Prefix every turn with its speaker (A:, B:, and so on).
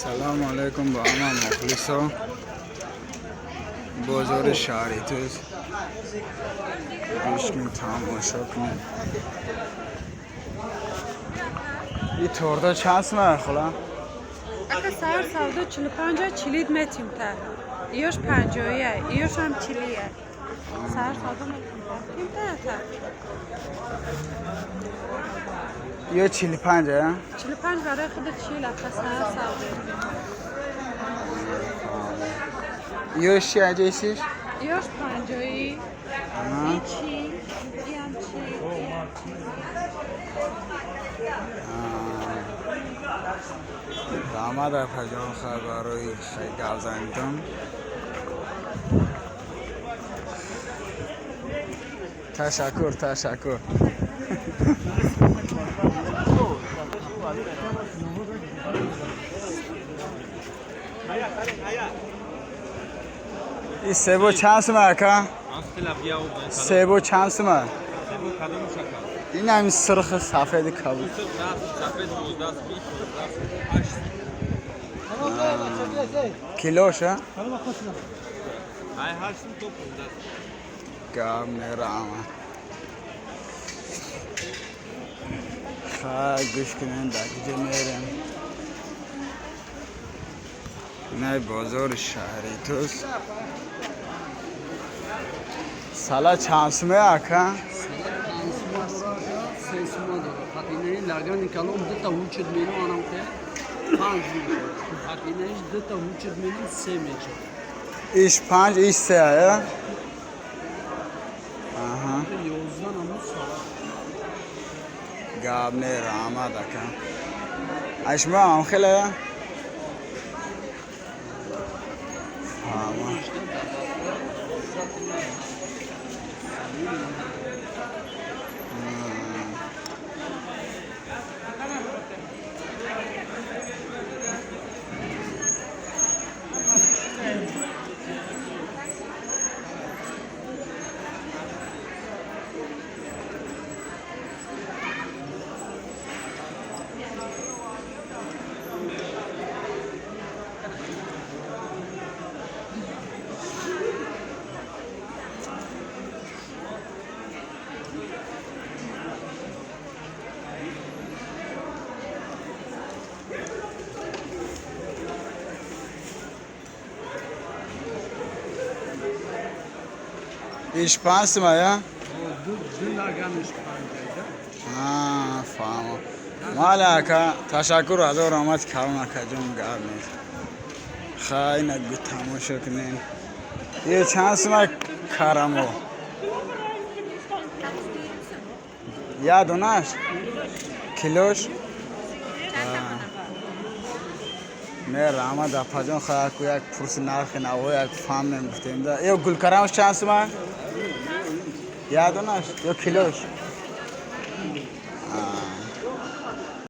A: Салому алайкум ба ҳама мухлисо. Бозори шаҳри Тӯс. Гӯш кунед, тамошо кунед. И торта чанд сум хола?
B: Ака, сар савдо 45, чилид метим та. Иёш 50-ия, иёш ҳам 40-ия. Сар савдо метим та. Ким та та?
A: Ё 45, а?
B: 45 барои худ 40, ака, сар савдо.
A: Ёш чи аҷайсиш?
B: Иёш 50-ӣ. И 40, иам 40.
A: Раҳмат, апаҷон, хай барои гап занитон. Ташаккур, ташаккур. И себо чанд сума, ака? Себо чанд сума? Ин ҳамин сирхи, сафеди, кабуд. Килоша? Гап мерама. Хай, гӯш кунем, дар куҷо мерем. Инай бозори шаҳри Тӯс. Сала чанд суме, ака?
C: 3 сума дорад. Хатинаи лагани калон дута вучуд мену анам ке 5 мешавад. Хатинаиш дута вучуд мену, 3 мешавад.
A: Иш 5, иш 3, я? Аҳа.
C: 11 намуд салат.
A: Гап не, раҳмат, ака. Ай шумо ҳам хеле, я? Фаҳма. Иш 5 сума, я?
C: Ду лаганиш 5 айда.
A: Фаҳмо. Майли, ака, ташаккур, ҳазор раҳмати калон, акаҷон, гап нест. Хай, ина тамошо кунем. Е чанд сума карамо? Я донаш? Килош? Ме раҳмат, апаҷон, хай аку як пурси нархи наво як фаҳмем гуфтем да. Ё гулкарамаш чанд сума? Я донаш? Ё килош?